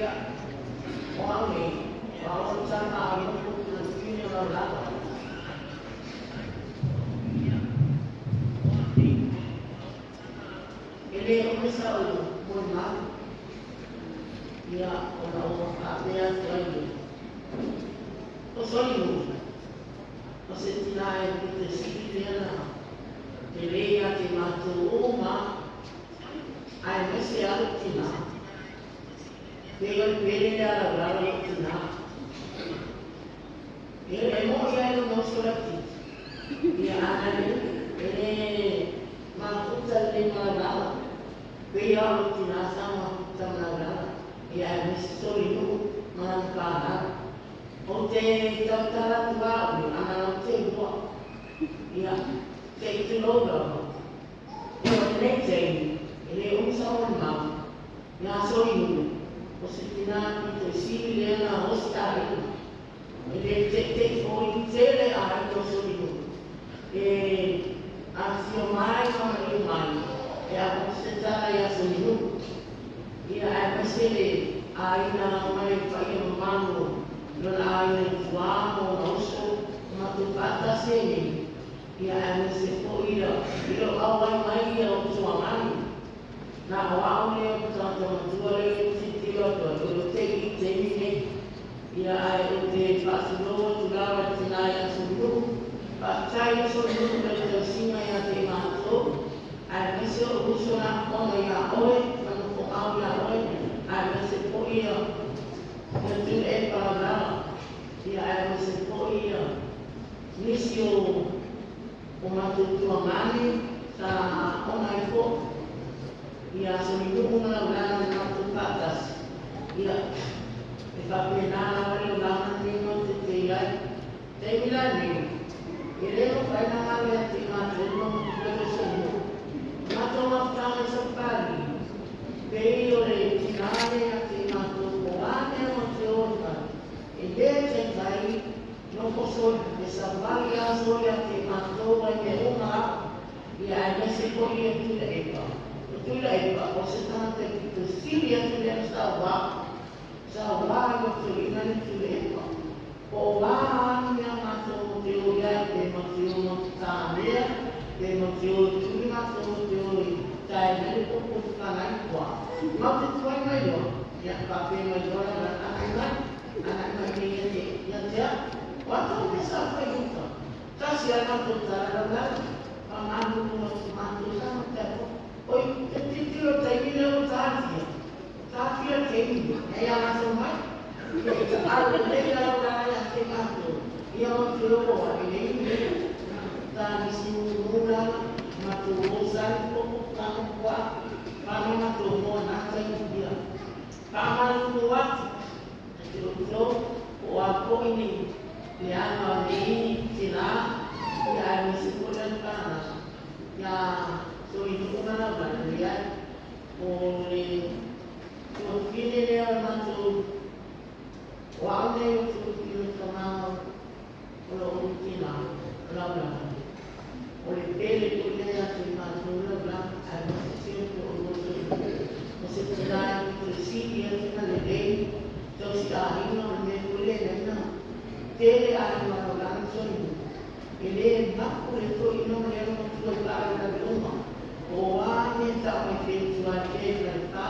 Ia, o au nei, o au tama a mo ku la la. E le o mesa o mo ma. Ia, o la o a pea tu ai. O soli mo. O se tina e ku te sili le na. Te le ia te mātou o ma. Ai me se alu tina. Pe o le pele le ala la o tina. E e mo ia e no so la ti. Ia ana le e le mafuta le ma la. Pe ia o tina sa mafuta ma la. Ia e me soli nu ma la pa la. O te tautala tua o ana o te hua. Ia te i te loga. Ia o te nei te e le umsa o ma. Ia soli nu. O se tina ki te sili le na o sta i. E le te te o i tele a i to soli nu. E a fio mai ma i mai. E a o se tala ia soli nu. Ia a mesele a ina mai pa i manu. No la a ina i tua mo na uso. Ma tu pata se ni. Ia a mese po ia. I lo au ai mai ia o tua mani. Na o au le o tata matua le o titilo tua o te i te ni nei. Ia ai o te paasuloa tu lawa te nai a sulu. Paatai o sulu le te singa ia te mātou. Ai mese o uso na ona ia oe, mana ko au ia oe. Ai mese po ia ia tu e paralala. Ia ai mese po ia nisi o o mātou tua mani sa ona i po. Ia so ni nuku mana ulana na mātou pātas. Ia e whapena wale o lana ni no te te iai. Te mila ni, e leo whaina ngā mea te mātou no te so mu. Mātou mafutanga sa pari. Pe i o le tinane a te mātou o ane o te ora. E le te tai no ko so e sa wali a so ia te mātou ai me unga. Ia ai mese ko ia tula epa. O tula epa, o se tangata ki te sili atu lea sa wā. Sa wā i o te ina ni tula epa. O wā ani mea mātou mo te o ia te ma te o mo te tānea, te ma te o tuli mātou mo te o i tae mele popo te whangai kua. Mau te tuai mai loa, ia pape mai loa la anai mai, anai mai nei ia te, ia te a. Watu me sa whai uta. Tasi ai mātou tara la, pa mānu mo te mātou sa mo te apo. Oi, te titiro te mine o tāfia. Tāfia te mine. Hei a mātou mai. Ia te alu le la la ia te mātou. Ia o te roa i le ine. Tā nisi mura, mātou o sai popo tāna kua. Pāna mātou mo nā tai ia. Pāmanu mo atu. Te roto o a ko ini. Le ana o le ini te nā. Ia ai mo se kona ni pāna. Ia so i nuku mana o le ai. O le tuafine lea o mātou o au nei o tuafine tamā o lo o tina o lau la. O le pele ko lea te mātou lau la ai mo se sio ko o loto o se tina i te sili e tina le lei tau si a hina o le mea ko le na tele a ma o lana soli. E le maku le to ino le ano matua i la la le uma. O a me tau mai te tua te la pa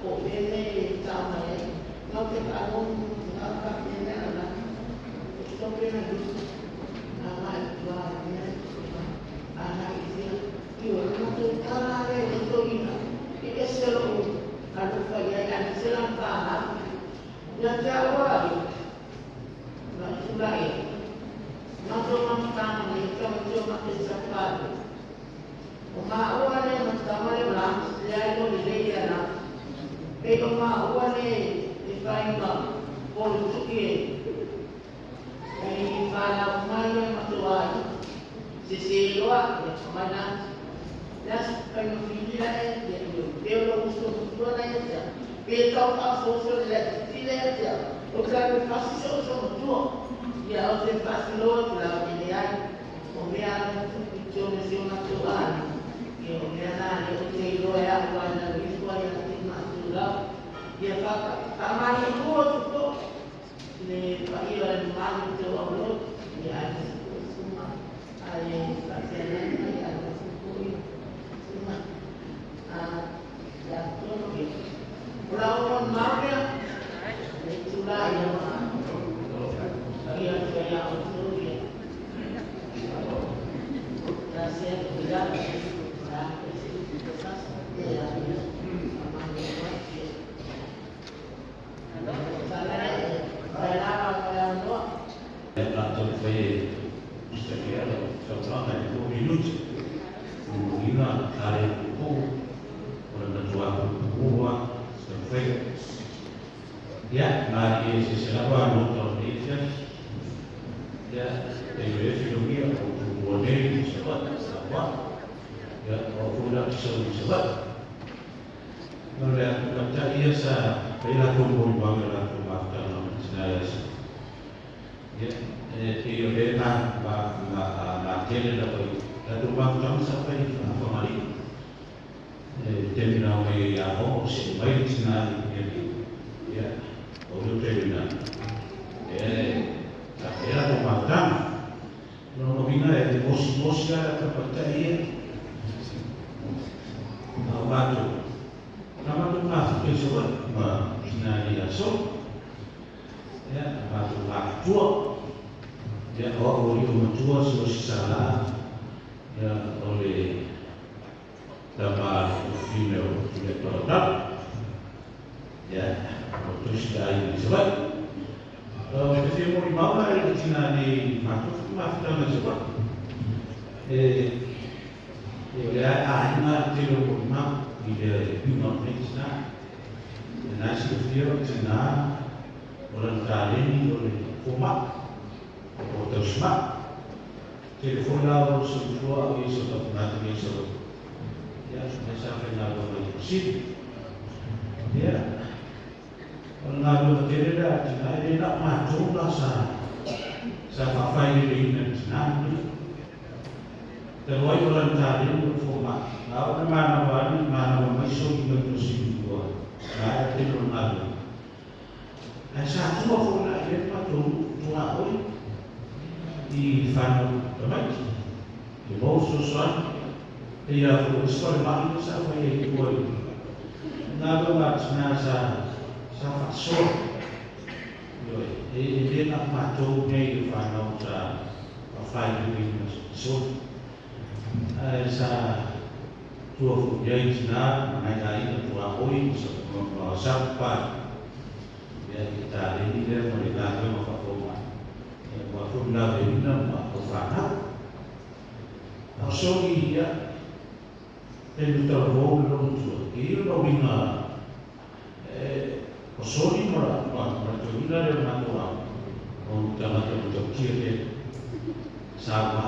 o me me tau mai ai. Ngau te ka amo ngau ka me me la. O to pe na du. A mai tua me a na i sia. I o na to tara le le to ina. I ese lo a lo fa ia a se la pa la. Ia te awa i. Ma tula i. Mato mafutanga mai tau tio ma te sapari. O maua le mafutanga le la, le ai lo le ia la. Pe o maua le e whainga o le tuki e. E whanau mai e matua ai. Se se loa, e mai na. Le as whainga whilia e, ia i o pe o lo uso matua na ia tea. Pe tau ka so so le tile ia tea. O te ai fasi so so matua. Ia o te fasi loa tu la o le ai. O mea ana tupu te o me se o matua ai. Ia o mea nā le o te iloa e au ai na rifua ia te matua lau. Ia Faamalulu atu foi le paia o le mamalu o tauaulo aemaise foi susuga i faafeagaiga, aemaise foi susuga ia Tonu. O lau molimau lea e tulai paia atu ai ia outou. Ia se ia ia faamalulu atu. La taumafai e usitaia lau saunoaga i le 2 minute. Ina tale puupuu o le matua puupuu lava se taumafaiga. Ia, malie se se lava nota o lenei afiafi. Ia, e le filogia o Tumua nei i Savaii, Samoa. Ia, o au foi la ou te sau i Savaii. O le tamaitai ia sa fai latou molimau i latou mafutaga ma tina ia Savaii. Ia, e pei o lea na tele lava i latou mafutaga sa fai i Fagalii. E taimi na omai ai aoga o see mai le tina i ia, o le taimi na e sa fai latou mafutaga. Lona uiga e mosimosi lava le tamaitai ia. A o matou, na matou mafuta i Savaii ma tina ia Soli. Ia, na matou matutua. Ia, o au o alii matua Siaosi Salaa, ia, o le tama fafine o Tuilaepa Lautafi. Ia, o tausi le aiga i Savaii. O te fia molimau la i le tina nei matou foi mafutaga i Savaii. E o le aiga le tele o molimau i le uiga o lenei tina. E na silafia o le tina o lana taleni o le fomai, o tausimai. Tele foi la o soifua au i so tapunata nei Savaii. Ia, lea sa faigaluega i Tuasivi. Ia, o le galuega tele lea a le tina, e le na o matou la sa faafaileleina e le tina lenei. Talu ai o lana taleni o le fomai, a oo ina manava ane, manava mai soli mai Tuasivi ua maea le tele o le galuega. Ae sa tua foi la i ai le matou nuu tuaoi i fanau tamaiti. E maua fesoasoani, e ia foi o isi falemai lea sa fai ai i tua i galuega a tina sa faasoa. Ioe, e le na o matou nei o fanau sa faafaileleina soli. Ae sa tua foi i ai tina ma nai aiga tuaoi ma Sapupai. Ia, i le taleni lea ma le galuega faafomai. Ia, ua foi laveina ma o fanau. A o soli ia, taimi talavou le loomatua, e i ai lona uiga o soli ma le toeaina lea o le matou aiga, o tagata matautia tele. Sa ma,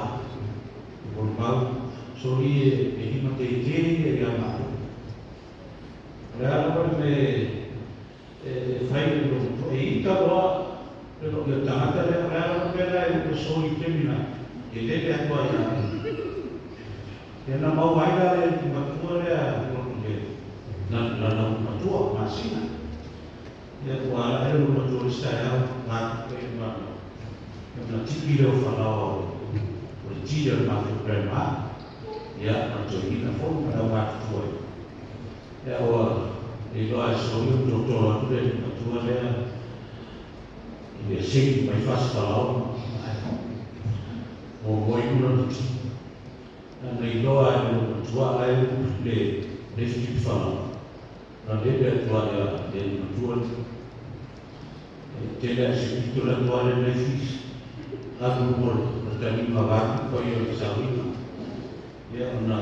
molimau, soli e limateite ia ia matou. O le a lava le mea e fai le loomatua, e ita loa le lo ia tagata lea, o le a lava le mea la e upu soli i taimi na, e lele atu ai ia. Ia na maua ai la le matua lea le lana matua masina. Ia ua ala ai le matua i se taeao matupe ma na tipi lea o falaoa o le ti o le matou grandma. Ia, ma le toeaina foi ma le aumatutua. Ia, ua iloa e soli o totolo atu le matua lea i le segi mai fasi falaoa. Mo i luna le ti. Na iloa e le matua ai le tipi falaoa. Na lele atu ai a le matua le. E tele a se pito le atu ai le fisi. Alu mo le taliga vatu pa ia o le sauiga. Ia, ona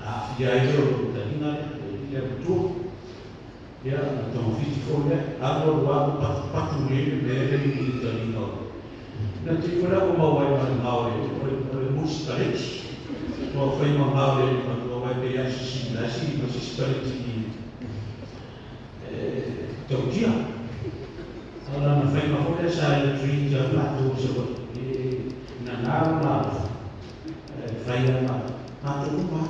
aafia ai lea o le taliga lea, le matua. Ia, na togafiti foi lea. Alu alu alu patupatu nei le mea lea i le taliga o. Na te foi la ua maua ai ma le gao o le musi paleti. Ua fai ma gao le matua mai pe ia sisi la si ma sisi paleti i tautia. Ala na fai ma foi lea sa ia treat matou se e na nalo la fai ma matou uma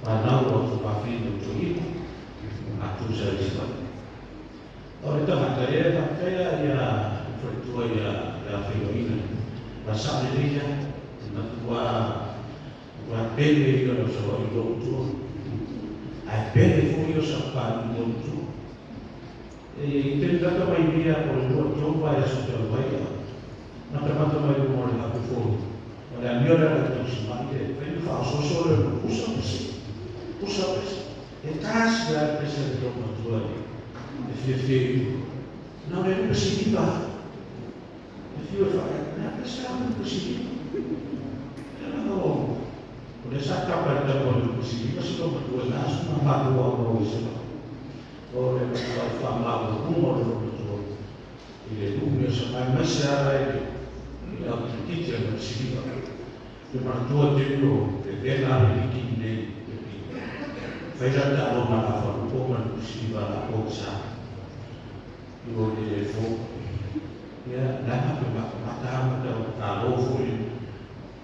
whanau o tu pawhina o tō ina matou sa i Savaii. O le Ma sa le ia na tua tua pele ia lo so i lo tu. Ai pele fu io sa pa i lo tu. E i te tata mai ia o le lua tolu vai aso te vai ia. Na te mata mai mo le hapu fo. O le amio le la tau si mai e fai fa so so le usa pese. Usa pese. E tasi la pese le tau matua e fia fia i. Na le pese i pa. E fia fa na pese a le pese i. E na no. O le sa kapa i tau le pese i pa si tau matua na asu na matua o i se. O le matua i wha mau o le matua. I le numi o sa mai mai se ara i le au te titi a le siliva. Te matua te uro, te vena le liki nei te pi. Whaira ta alo ngā la wharupo ma le siliva la o sa. I o le le fo. Ia, nā pe mata mata o tā lofo i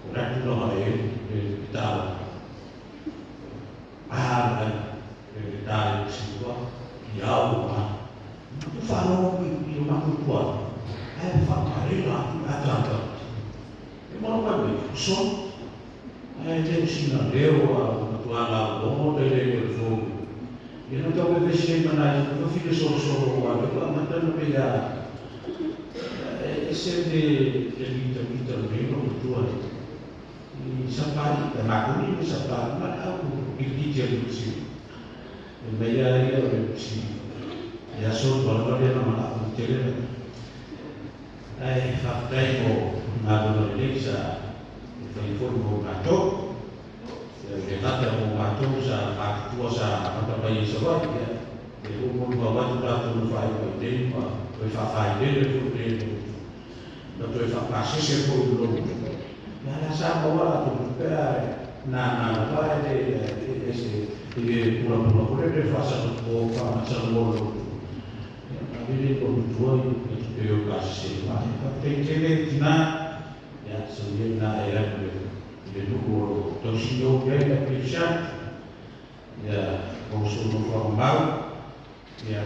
o ratu longa e le tāla. Ā, le tā i siliva. I au ma. Tu whāro i o maku tua. Ai whakarela atu a tātou. E mono mai mai, so. Ai te sina leo a matua la o mo te le o le fō. Ia no tau e vesi mana i o file solo solo o a leo a matana pe ia e se te mita mita le meo matua. I sapari, e makuni i sapari, ma au i titi a le kusi. E mea ia o le kusi. Ia so tua lava lea na mana o te lena. Ai whakatai mo ngā lona le sa e whai mo ngā tō. Le gata mo ngā tō sa whakatua sa matapai e sa wai. E o mo ngā watu rātou no whai wai te ma toi whawhai lele fo te na toi whakasese fo i lo. Ia la sa maua la tō pea nā nā wai le e se i le pura pura kore pe whasa no tō whamatsa mo lo. Ia vele ko tua i te o ka se ma. Te tele tina ia so ia na e a le nuku o tau sinio ke ia pisha. Ia o so no fa mau. Ia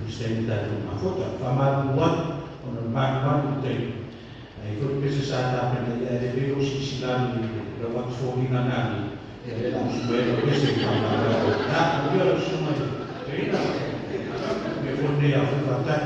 se ta tu ma fota fa ma wa o no ma wa te. Ai ko pe se sa ta pe ia le velo si silani le wa fo ni na na ni. Ia le la su e lo se ka ma na o ia lo su ma. Te ina. Me fo ne a fa ta.